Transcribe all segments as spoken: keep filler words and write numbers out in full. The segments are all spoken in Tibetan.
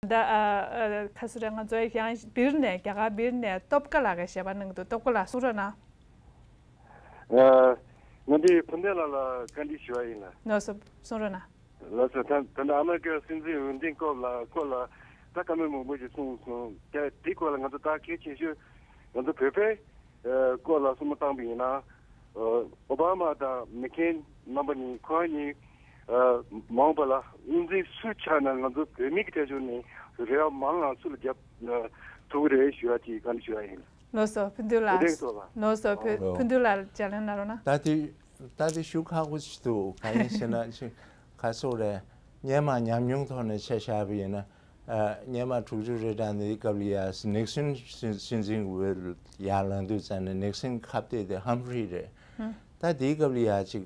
ད་ཨ་ཨ་ཁ་སུ་རེ་ང་ཚོ་ཡང་སྦིར་ནས་རྒྱ་གར་སྦིར་ནས་སྟོབས་དཀའ་ལགས་ཀྱིས་ཞལ་པར་གནང་གི་འདུག་སྟོབས་དཀའ་ལགས་གསུང་རོགས་གནང་། ཨ། ང་འདི་ཕུན་ལྡན་ལགས་ལ་བཀའ་འདྲི་ཞུ་བ་ཡིན་ལ། ལགས་སོ་གསུང་རོགས་གནང་། ལགས་སོ། ད་ད་ལྟ་ཨ་མེ་རི་ཀའི་སྲིད་འཛིན་འོས་འདེམས་སྐོར་ལ་སྐོར་ལ་ད་བཀའ་མོལ་མང་པོ་ཞིག་གསུངས་སོང་། དེ་དེའི་སྐོར་ལ་ང་ཚོ་ད་གལ་ཆེ་ཤོས་ང་ཚོ་བོད་པའི་ཨ་སྐོར་ལ་བསམ་བློ་བཏང་པ་ཡིན་ན། ཨ་ཨོ་བྷ་མ་དང་མེག་ཁེན་རྣམ་པ་གཉིས་ཁོ་གཉིས་ཨ་མ་འོངས་པ་ལ་དབུ་འཛིན་སུ་ཆགས་ན་ང་ཚོ་བོད་མི་གི་གྲལ་ཆུང་ནས་རེ་བ་མང་ང་སུ་ལ་རྒྱབ་ཨ་ཐུབ་ཀྱི་རེད་ཞུ་ཡ་ཅིག་བཀའ་འདྲི་ཞུ་ཡ་ཡིན། ལགས་སོ་ཕུན་ཚོགས་ལགས། བདེ་ཐོག་ལ། ལགས་སོ་ཕུ- ཨོ། ཕུན་ཚོགས་ལགས་ལྗགས་ལན་གནང་རོགས་གནང་། ད་དེ་ད་དེ་ཤུགས་ཁག་པོ་ཞིག་འདུག་གང་ཡིན་ཞེ་ན་ཅིག་ག་སོག་རེད། སྔོན་མ་ཉམས་མྱོང་ཐོག་ནས་ཆ་བཞག་པ་ཡིན་ན། ཨ་སྔོན་མ་དྲུག་ཅུ་རེ་གྲངས་འདིའི་སྐབས་ལ་ཡ་ནིག་སོན་སྲིད་སྲིད་འཛིན་འོས་ཡར་ལངས་དུས་ཙམ་ནས་ནིག་སོན་ཁ་གཏད་དེ་ཧམ་ཕི་རི་རེད། ཧུམ། ད་དེའི་སྐབས་ལ་ཡ་ཅིག་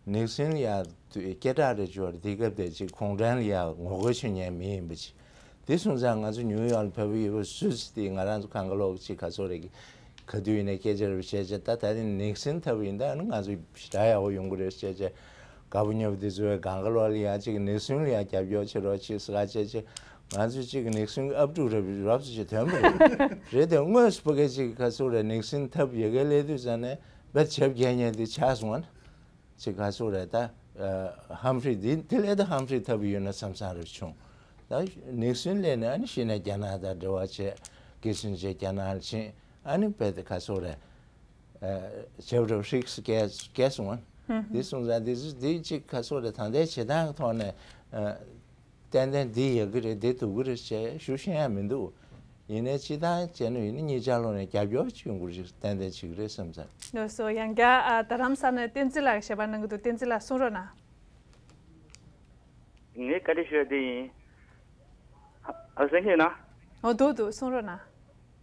ནིག་སོན་ལ་ཡ་སྐད་གྲགས་རེ་འབྱོར། དེའི་སྐབས་དེ་ཅིག་གུང་ཁྲན་ལ་ཡ་ངོ་རྒོལ་བྱེད་མཁན་མི་ཡིན་པ་ཅིག་དེ་སོང་ཙང་ང་ཚོ་ནིའུ་ཡོག་ལ་བོད་པ་ཡོད་པ་སུད་སི་དེ་ང་རང་ཚོ་གང་ག་ལོག་ཅིག་ག་ཚོད་རེད། ག་དུས་ཡིན་ནའི་སྐད་ཆ་རེ་བཤད་བྱས་ད་ད་དེ་ནིག་སོན་ཐུབ་ཡིན་ད་ཨ་ནི་ང་ཚོ་ཞེ་དྲག་ཡག་པོ་ཡོང་གི་རེད་བཤད་བྱས། དགའ་པོ་ཉོབ་དེ་ཚོས་གང་ག་ལོག་ལ་ཡ་ཅིག་ནིག་སོན་ལ་ཡ་རྒྱབ་སྐྱོར་བྱེད་རོགས་བྱེད་ཟེར་ག་བྱས་བྱས། ང་ཚོས་ཅིག་ནིག་སོན་གྱི་ཨབ་ཕྲུག་རབ་རབ་ཙམ་ཅིག་ཐོན་པ་རེད། རེད་དེ་དངོས་སུ་ཕ་གི་ཅིག་ག་ཚོད་རེད། ནིག་སོན་ཐུབ་ཡ་གི་སླེབས་དུས་ཙམ་ནས་བེད་ཆབ་རྒྱལ་མཁན་དེ་ཆགས་སོང་ཨ་ནི། ཅིག་ག་ཚོད་རེད་ད། ཨ་ཧམ་ཕི་རི་འདི་དེ་ལས་ད་ཧམ་ཕི་རི་ཐུབ་ཡོད་ན་བསམ་བསམ་རེ་བྱུང་། ད་ནིག་སོན་སླེབས་ནས་ཨ་ནི་གཞི་ནས་རྒྱ་ནག་དང་འབྲེལ་བ་བྱས། ཀི་སིན་ཇེ་རྒྱ་ནག་ལ་ཕྱིན། ཨ་ནི་བེད་དེ་ག་ཚོད་རེད། ཨ་ཆབ་རབ་ཧྲིག་སི་སྐྱེས་སྐྱེས་སོང་ཨ། འདི་སོང་ཙང་འདི་ཚོ་འདི་ཅིག་ག་ཚོད་རེད། ད་ལྟའི་བྱེད་སྟངས་ཀྱི་ཐོག་ནས་ཨ། ཏན་ཏན་འདི་ཡག་གི་རེད། འདི་སྡུག་གི་རེད་ཅེས་ཞུ་ཤེས་ཡ་མི་འདུག་ཡིན་ནའི་སྤྱི་བཏང་བྱས་ན་ཡིན་ན་གཉིས་ཆ་ལོག་ནས་རྒྱབ་སྐྱོར་བྱེད་དགོས་རེད། ཏན་ཏན་བྱེད་ཀྱི་རེད་བསམ་ཚར། ལགས་སོ། ཡང་བསྐྱར་ཨ་རྡ་རམ་ས་ལ་ནས་བསྟན་འཛིན་ལགས་ཞལ་པར་གནང་གི་འདུག་བསྟན་འཛིན་ལགས་གསུང་རོགས་གནང་། ངས་བཀའ་འདྲི་ཞུ་ཡ་འདི་ཡིན། ཨ་གསན་གྱི་ཡོད་ན། འོ་འདུག་འདུག་གསུང་རོགས་གནང་།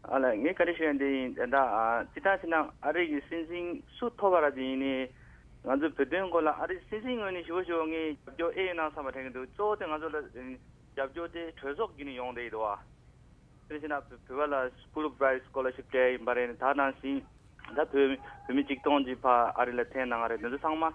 ཨ་ལ་ངས་བཀའ་འདྲི་ཞུ་ཡ་འདི་ཡིན། ད་ལྟ་ཨ་སྤྱི་བཏང་བྱས་ན་ཨ་རི་གི་སྲིད་འཛིན་སུ་ཐོབ་པ་ར་དེ་ཡིན་ནའི་ང་ཚོ་བོད་དོན་སྐོར་ལ་ཨ་རིའི་སྲིད་འཛིན་ངོས་ནས་ཞེ་པོ་ཞེ་པོ་ངས་རྒྱབ་སྐྱོར་ཨེ་ཡིན་ན་བསམ་པ་དྲན་གྱི་འདུག་གཙོ་བོ་དེ་ང་ཚོ་ལ་རྒྱབ་སྐྱོར་དེ་གྲོས་ཚོགས་བརྒྱུད་ནས་ཡོང་བསྡད་ཡོད་དོ། དེ་བྱས་ན་བོད་པ་ལ་Fulbright Scholarship་སྤྲད་ཡིན་པ་རེད། ད་ནང་བཞིན་ད་བོད་བོད་མི་ཆིག་སྟོང་ཅིག་ཕར་ཨ་རི་ལ་ཐོན་གནང་བ་རེད། དེ་ཚོ་ཚང་མ་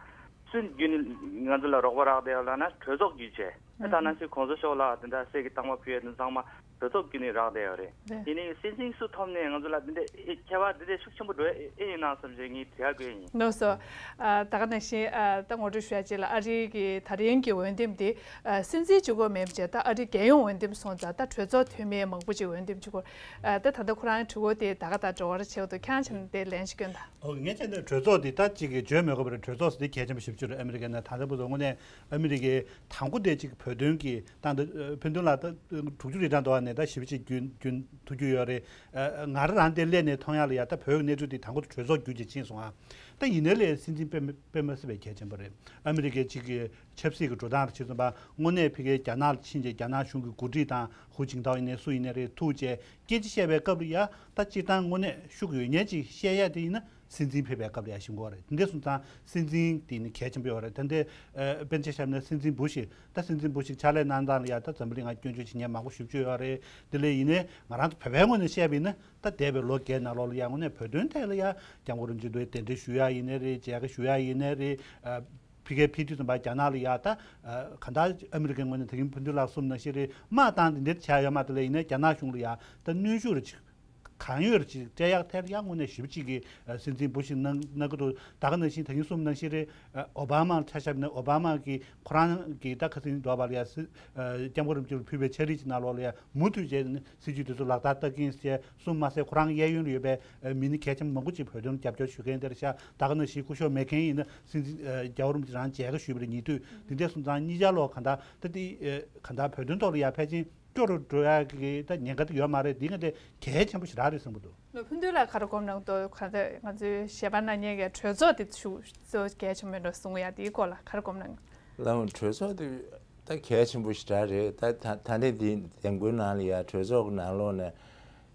སུ་བརྒྱུད་ནས་ང་ཚོ་ལ་རོགས་པ་རག་བསྡད་ཡོད་ལབ་ན་གྲོས་ཚོགས་བརྒྱུད་བྱས། ད་ནང་བཞིན་གོང་ས་མཆོག་ལ་དེ་འདྲ་གསེར་གྱི་རྟགས་མ་ཕུལ་ཡ་དེ་ཚོ་ཚང་མ་གྲོས་ཚོགས་བརྒྱུད་ནས་རག་བསྡད་ཡོད་རེད། རེད། དེ་ནས་སྲིད་འཛིན་སུ་ཐོབ་ནས་ང་ཚོ་ལ་འདི་འདྲ་ཨེ་ཁྱད་པར་འདི་འདྲ་ཤུགས་ཆེན་པོ་འགྲོ་ཡ་ཨེ་ཨེ་ཡིན་ན་བསམ་བྱས་ངས་དྲི་ཡ་དགོས་ཡིན། ལགས་སོ། ཨ་ད་ག་ནང་བཞིན་ཨ་ད་ངོ་སྤྲོད་ཞུ་ཡ་ཅིག་ལ་ཨ་རིའི་གི་ད་རིང་གི་འོས་འདེམས་དེ་ཨ་སྲིད་འཛིན་གཅིག་པོ་མེད་པ་བྱས་ད་ཨ་རིའི་རྒྱལ་ཡོངས་འོས་འདེམས་སོང་ཙང་ད་གྲོས་ཚོགས་འཐུས་མི་མང་པོ་ཅིག་འོས་འདེམས་བྱེད་དགོས། ཨ་ད་ད་ལྟ་ཁོ་རང་གྲོས་འགོ་དེ་ད་ག་ད་འགྲོ་བར་བྱེད་དགོས་འདུག་ཁྱེད་རང་བྱས་ན་དེ་ལན་ཞིག་སྐྱོན་དང་། ཨོ་ངས་བྱས་ན་གྲོས་ཚོགས་འདི་ད་ཅིག་གི་བརྗོད་མི་དགོས་པ་རེད། གྲོས་ཚོགས་འདི་གལ་ཆེན་པོ་ཞེ་པོ་ཅིག་རེད། ཨ་མི་རི་ཀའི་ནང་ད་ལྟ་བར་དུ་དངོས་གནས་ཨ་མི་རི་ཀའི་དང་པོ་དེ་ཅིག་བོད་དོན་གྱི་ད་འདི་ཕུན་སྟོན་ལགས་ད་དྲུག་ཅུ་རེ་གྲངས་འགྲོ་བ་ནས་ད་ཞེ་པོ་ཅིག་རྒྱུན་རྒྱུན་ཐུག་རྒྱུ་ཡོད་རེད། ཨ་ང་རང་རང་དེ་སླེབས་ནས་མཐོང་ཡག་ལ་ཡ་ད་བོད་ཀྱི་གནས་ཚུལ་འདི་དང་པོ་དེ་གྲོས་ཚོགས་བརྒྱུད་ཅིག་ཕྱིན་སོང་ཨ། ད་ཡིན་ནའི་ལས་སྲིད་འཛིན་དཔེ་མི་དཔེ་མི་སྲིད་པའི་གལ་ཆེན་པོ་རེད། ཨ་མི་རི་ཀའི་ཅིག་གི་ཆབ་སྲིད་ཀྱི་འགྲོ་སྟངས་དང་ཕྱིན་སོང་པ་དངོས་གནས་ཕ་གིའི་རྒྱ་ནག་ལ་ཕྱིན་རྗེས་རྒྱ་ནག་གཞུང་གི་འགོ་ཁྲིད་དང་ཧུའུ་ཅིན་ཐའོ་ཡིན་ནའི་སུ་ཡིན་ནའི་རེད་ཐུག་རྗེས་སྐད་ཆ་བཤད་པའི་སྐབས་ལ་ཡ་ད་སྤྱིར་བཏང་དངོས་གནས་ཤུགས་ཡོད་མཁན་ཅིག་བཤད་ཡ་དེ་ཡིན་ན་སྲིད་འཛིན་ཕེབས་པའི་སྐབས་ལ་ཡ་ཤེས་དགོས་རེད། དེ་འདྲ་སོང་ཙང་སྲིད་འཛིན་དེ་ནི་གལ་ཆེན་པོ་ཡོད་རེད། ད་འདི་ཨ་དཔེར་ན་ཆ་བཞག་ན་སྲིད་འཛིན་བུ་ཤི་ད་སྲིད་འཛིན་བུ་ཤི་ཕྱག་ལས་གནང་སྟངས་ལ་ཡ་ད་འཛམ་བུ་གླིང་ང་སྐྱོན་བརྗོད་བྱེད་མཁན་མང་པོ་ཞེ་པོ་ཅིག་ཡོད་རེད། དེ་ལས་ཡིན་ནའི་ང་རང་ཚོ་བོད་པའི་ངོས་ནས་བཤད་པ་ཡིན་ན། ད་འདས་པའི་ལོ་བརྒྱད་ནང་ལོགས་ལ་ཡང་དངོས་གནས་བོད་དོན་ཐད་ལ་ཡང་སྐྱབས་མགོན་རིན་པོ་ཆེ་མདོའི་གདན་འདྲེན་ཞུ་ཡ་ཡིན་ནའི་རེད། མཇལ་ཁ་ཞུ་ཡ་ཡིན་ནའི་རེད། ཨ་ཕ་གིའི་ཕེབས་དུས་ཙམ་པ་རྒྱ་ནག་ལ་ཡ་ད་ཨ་གང་ལྟར་ཨ་མི་རི་ཀའི་ངོས་ནས་ད་གིན་ཕུན་ཚོགས་ལགས་གསུངས་ནང་བཞིན་རེད། དམག་བཏང་དེ་འདྲ་བྱས་ཡོད་མ་རེད། དེ་ལས་ཡིན་ནའི་རྒྱ་ནག་གཞུང་ལ་ཡ་ད་གནོན་ཤུགས་རེ་ཅིག་གང་ཡོད་རེ་ཅིག་སྤྲད་ཡག་ཐད་ལ་ཡང་དངོས་གནས་ཞེ་པོ་ཅིག་གི་ཨ་སྲིད་འཛིན་བུ་ཤི་གནང་གནང་གི་འདུག་ད་ག་ནང་བཞིན་ད་གིན་གསུངས་ནང་བཞིན་རེད། ཨ་ཨོ་བྷ་མ་ཆ་བཞག་ན་ཨོ་བྷ་མ་གིས་ཁོ་རང་གིས་ད་ཁ་སང་འགྲོ་བ་ལ་ཡ་སྲིད་ཨ་སྐྱབས་མགོན་རིན་པོ་ཆེར་ཕུལ་བའི་ཕྱག་བྲིས་ཀྱི་ནང་ལོགས་ལ་ཡ་མུ་མཐུད་བྱས་ནས་སྲིད་ཇུས་དེ་ཚོ་ལག་བསྟར་བསྟར་གྱིན་ཟེར་གསུངས་མ་ཟད། ཁོ་རང་གཡས་གཡོན་ལ་ཡོད་པའི་ཨ་མི་སྣ་གལ་ཆེན་མང་པོ་ཅིག་བོད་དོན་རྒྱབ་སྐྱོར་ཞུ་མཁན་དེར་ཤ་ད་ག་ནང་བཞིན་སྐུ་ཞབས་མེག་གྷེན་ཡིན་ན་སྲིད་འཛིན་ཨ་རྒྱལ་བ་རིན་པོ་ཆེ་རང་མཇལ་ཁ་ཞུས་པ་རེད། ཉེ་དུས་འདི་འདྲ་སོང་ཙང་གཉིས་ཆ་ལོག་ག་འདྲ་ད་དེ་ཨ་ག་འདྲ་བོད་དོན་ཐོག་ལ་ཡ་ཕལ་ཆེར་སྐྱོ་རུ་འགྲོ་ཡ་གི་ད་ཉེན་ཁ་དེ་ཡོད་མ་རེད། འདི་ང་དེ་གལ་ཆེན་པོ་ཞེ་དྲག་རེད་བསམ་གྱི་འདུག་ལོ་ཕུན་ཚོགས་ལགས་ག་རེ་དགོངས་གནང་འདུག་ག་ཚོད་ང་ཚོའི་ཞལ་པར་གནང་མཁན་གྱི་གྲོས་ཚོགས་དེ་ཤུགས་གཙོ་གལ་ཆེན་པོ་ཡིན་འགྲོ་གསུང་ཡ་དེའི་སྐོར་ལ་ག་རེ་དགོངས་གནང་། ལགས་འོང་། གྲོས་ཚོགས་དེ་ད་གལ་ཆེན་པོ་ཞེ་དྲག་རེད། ད་ད་ད་ལྟའི་འདི་འདེམས་བསྐོའི་ནང་ལ་ཡ་གྲོས་ཚོགས་ཀྱི་ནང་ལོགས་ནས་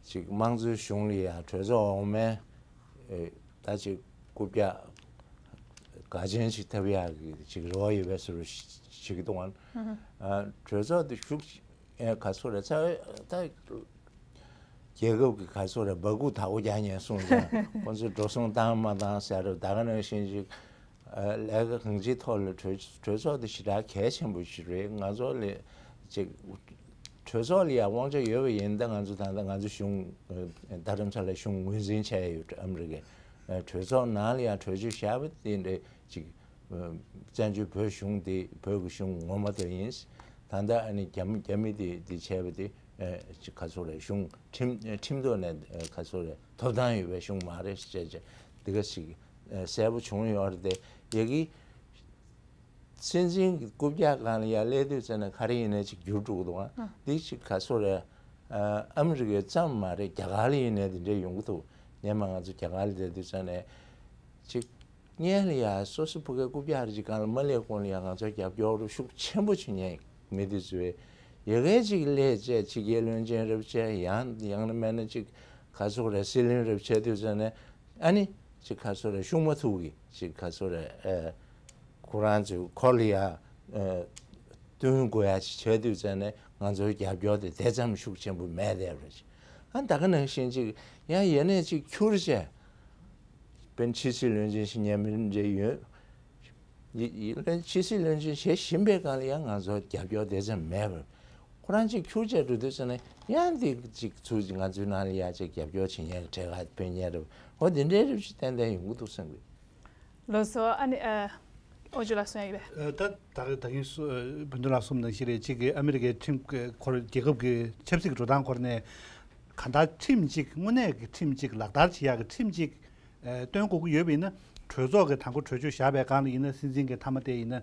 ཅིག་དམངས་གཙོའི་གཞུང་ལ་ཡ་གྲོས་ཚོགས་འོག་མའི་ཨེ་ད་ཅིག་རྐུབ་བཀྱག་གལ་ཆེན་ཞིག་ཐེབས་ཡག་གི་ཅིག་རེ་བ་ཡོད་པའི་བཟོ་འདྲ་ཞིག་བྱེད་ཀྱི་འདུག་ཨ། ཨ་གྲོས་ཚོགས་དེ་ཤུགས་ཨེ་ག་ཚོད་རེད་ཚ་ད། རྒྱལ་ཁབ་ཀྱི་ག་ཚོད་རེད་སྦ་ཁུག་དག་པོ་རྒྱག་མཁན་སོང་ཙང་ཁོང་ཚོས་འགྲོ་སོང་བཏང་མ་བཏང་ཟེར་རེད། ད་ག་ནང་བཞིན་ཅིག་ཨ་ལས་ཀ་གང་ཅིའི་ཐོག་ལ་གྲོས་གྲོས་ཚོགས་དེ་ཞེ་དྲག་གལ་ཆེན་པོ་ཞིག་རེད། ང་ཚོ་ལས་ཅིག་ གྲོས་ཚོགས་ལ་ཡང་དབང་ཆ་ཡོད་པ་ཡིན་ད། ང་ཚོ་ད་ལྟ་ང་ཚོ་གཞུང་ཨ་རྡ་རམ་ས་ལའི་གཞུང་ངོས་འཛིན་བྱས་ཡོད། ཨ་མི་རི་ཀའི་ཨ་གྲོས་ཚོགས་ནང་ལ་ཡང་གྲོས་ཆོད་བཞག་པ་དེ་འདྲ་ཅིག་ཨ་བཙན་བྱོལ་བོད་གཞུང་དེ་བོད་ཀྱི་གཞུང་ངོ་མ་དེ་ཡིན། ད་ལྟ་ཨ་ནི་རྒྱ་མི་རྒྱ་མི་དེ་དེ་བྱས་པ་དེ་ཨ་ཅིག་ག་ཚོད་རེད། གཞུང་ཁྲིམས་ཁྲིམས་ཐོག་ནས་ཨ་ག་ཚོད་རེད། ཐོབ་ཐང་ཡོད་པའི་གཞུང་མ་རེད་ཅེས་བྱས་དེ་ག་ཞིག་ཨ་གསལ་པོ་བྱུང་ཡོད་རེད་དེ། ཡ་གི་སྲིད་འཛིན་གྱི་རྐུབ་བཀྱག་སྒང་ལ་ཡར་སླེབས་དུས་ཙམ་ནས་ག་རེ་ཡིན་ནའི་ཅིག་འགྱུར་འགྲོ་གི་འདུག་ཨ། འདི་ཅིག་ག་ཚོད་རེད། ཨ་ཨ་མི་རི་ཀའི་ཙམ་མ་རེད། རྒྱ་གར་ལ་ཡིན་ནའི་འདི་འདྲ་ཡོང་གི་འདུག་སྔོན་མ་ང་ཚོ་རྒྱ་གར་ལ་བསྡད་དུས་ཙམ་ནས་ཅིག་སྔོན་ལ་ཡ་སོ་སོ་ཕ་གིའི་རྐུབ་བཀྱག་རེ་ཅིག་སྒང་ལ་མ་སླེབས་གོང་ལ་ཡ་ང་ཚོར་རྒྱབ་སྐྱོར་ཤུགས་ཆེན་པོ་བྱེད་མཁན་མི་དེ་ཚོས་ཡ་གི་ཅིག་སླེབས་བྱས་ཕྱི་རྒྱལ་བློན་ཆེན་རེ་བྱས། ཡང་ཡང་ན་མིན་ན་ཅིག་ག་ཚོད་རེད། སྲིད་བློན་རེ་བྱས་དུས་ཙམ་ནས་ཨ་ནི་ཅིག་ག་ཚོད་རེད། ཤུགས་མ་ཐུག་གི་ཅིག་ག་ཚོད་རེད། ཨ་ཁོ་རང་ཚོའི་ཁོར་ལ་ཡ་ཨ་བསྟུན་དགོས་ཡ་ཅིག་བྱས་དུས་ཙམ་ནས་ང་ཚོའི་རྒྱབ་སྐྱོར་དེ་དེ་ཙམ་ཤུགས་ཆེན་པོ་མེད་བསྡད་པ་རེད། ཨ་ད་ག་ནང་བཞིན་ཅིག་ཡང་ཡེ་ནས་ཅིག་འཁྱུར་བྱས། དཔེར་ན་ཕྱི་སྲིད་བློན་ཆེན་ཞིག་མཉམ་འབྲེལ་ཡོད། ཡི་ཡི་ཕྱི་སྲིད་བློན་ཆེན་བྱེད་བཞིན་པའི་སྒང་ལ་ཡང་ང་ཚོར་རྒྱབ་སྐྱོར་དེ་ཙམ་མེད་པར། ཁོ་རང་ཅིག་འཁྱུར་བྱས་འགྲོ་དུས་ཙམ་ནས་ཡང་འདི་ཅིག་ཚུར་ང་ཚོའི་ནང་ལ་ཡ་ཅིག་རྒྱབ་སྐྱོར་བྱེད་མཁན་གྱི་གྲས་ཁ་ཕན་མཁན་རེད། འོ་འདི་འདྲའི་རིགས་ཤིག་ཏན་ཏན་ཡོང་གི་འདུག་བསམ་གི། ལགས་སོ། ཨ་ནི་ཨ་ཨོ་ཇོ་ལགས་གསུང་ཡ་ཡོད་པས། ཨ་ད་ད་ད་གིན་སུ་ཨ་བོད་དོན་ལ་གསུངས་ནང་བཞིན་རེད། གཅིག་གི་ཨ་མི་རི་ཀའི་ཁྲིམས་ཀྱི་སྐོར་རྒྱལ་ཁབ་ཀྱི་ཆབ་སྲིད་ཀྱི་འགྲོ་སྟངས་སྐོར་ནས་གང་ལྟར་ཁྲིམས་གཅིག་དངོས་གནས་ཀྱི་ཁྲིམས་གཅིག་ལག་བསྟར་བྱེད་ཡག་གི་ཁྲིམས་གཅིག་ཨ་སྟོན་དགོས་ཀྱི་ཡོད་པ་ཡིན་ན། གྲོས་ཚོགས་ཀྱིས་དང་པོ་གྲོས་ཆོད་བཞག་པའི་སྒང་ལ་ཡིན་ན། སྲིད་འཛིན་གྱི་མཐའ་མ་དེ་ཡིན་ན་ཨ་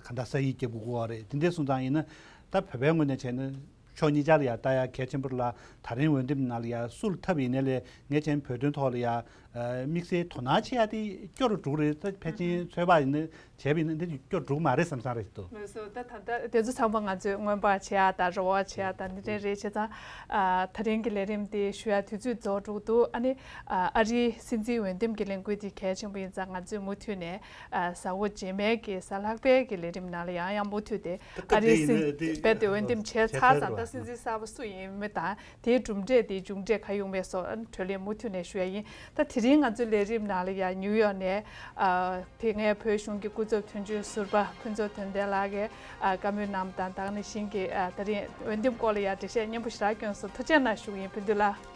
གང་ལྟར་ས་ཡིག་རྒྱབ་དགོས་ཀྱི་ཡོད་རེད། དེ་འདྲའི་སོང་ཙང་ཡིན་ན་ད་བོད་པའི་ངོས་ནས་བྱས་ན། ཕྱོགས་གཉིས་ཆ་ལ་ཡང་ལྟ་ཡ་གལ་ཆེན་པོ་རེད་ལ། ད་རིང་འོས་འདེམས་ནང་ལ་ཡང་སུ་ལ་འཐབ་ཡིན་ནའི་ལས་ངས་བྱས་ན་བོད་དོན་ཐོག་ལ་ཡང་ཨ་དམིགས་བསལ་དོ་སྣང་བྱེད་ཡ་དེ་སྐྱོ་རུ་འགྲོ་གི་རེད། ད་ཕལ་ཆེར་ཚོད་དཔག་ཡིན་ན་བྱས་པ་ཡིན་ན་འདི་སྐྱོ་རུ་འགྲོ་གི་མ་རེད་བསམ་བསམ་རེད་འདུག་ལགས་སོ། ད་ད་ལྟ་དེ་ཚོ་ཚང་མ་ང་ཚོས་སྔོན་དཔག་བྱེད་ཡ་དང་རེ་བ་བྱེད་ཡ་དང་འདི་འདྲ་རེད། བྱས་ཙང་ཨ་ད་རིང་གི་ལས་རིམ་དེ་ཞུ་ཡ་དུས་ཚོད་རྫོགས་འགྲོ་གི་འདུག་ཨ་ནི་ཨ་ཨ་རིའི་སྲིད་འཛིན་འོས་འདེམས་ཀྱི་ལས་འགུལ་དེ་གལ་ཆེན་པོ་ཡིན་ཙང་ང་ཚོས་མུ་མཐུད་ནས་ཨ་གཟའ་འཁོར་རྗེས་མའི་གི་གཟའ་ལྷག་པའི་གི་ལས་རིམ་ནང་ལ་ཡང་ཡང་མུ་མཐུད་དེ་ད་སྐབས་ཨ་རིའི་དེ་ཡིན་སྲིད་ན་དེ་རྦད་དེ་འོས་འདེམས་བྱས་བྱས་ཚར་ཚར་ཙང་ད་བ་སྲིད་འཛིན་གསར་པ་སུ་ཡིན་མིན་དང་དེའི་གྲུབ་འབྲས་དེའི་མཇུག་འབྲས་ག་ཡོང་མིན་སོགས་ཨ་ནི་གྲོས་ལས་མུ་མཐུད་ནས་ཞུ་ཡ་ཡིན། ད་དེ་རིང་ང་ཚོའི་ལས་རིམ་ནང་ལ་ཡང་ནིའུ་ཡོག་ནས་ཨ་དེ་སྔའི་བོད་གཞུང་གི་སྐུ་ཚབ་དོན་གཅོད་ཟུར་པ་ཕུན་ཚོགས་དོན་ལྡན་ལགས་ཀྱིས་ཨ་བཀའ་མོལ་གནང་བ་དང་། ད་ག་ནང་བཞིན་གྱི་ཨ་ད་རིང་འོས་འདེམས་སྐོར་ལ་ཡང་འགྲེལ་བཤད་སྙན་པོ་ཞེ་དྲག་བསྐྱོན་སོང་། ཐུགས་རྗེ་གནང་ཞུ་གི་ཡིན། ཕུན་ཚོགས་ལགས།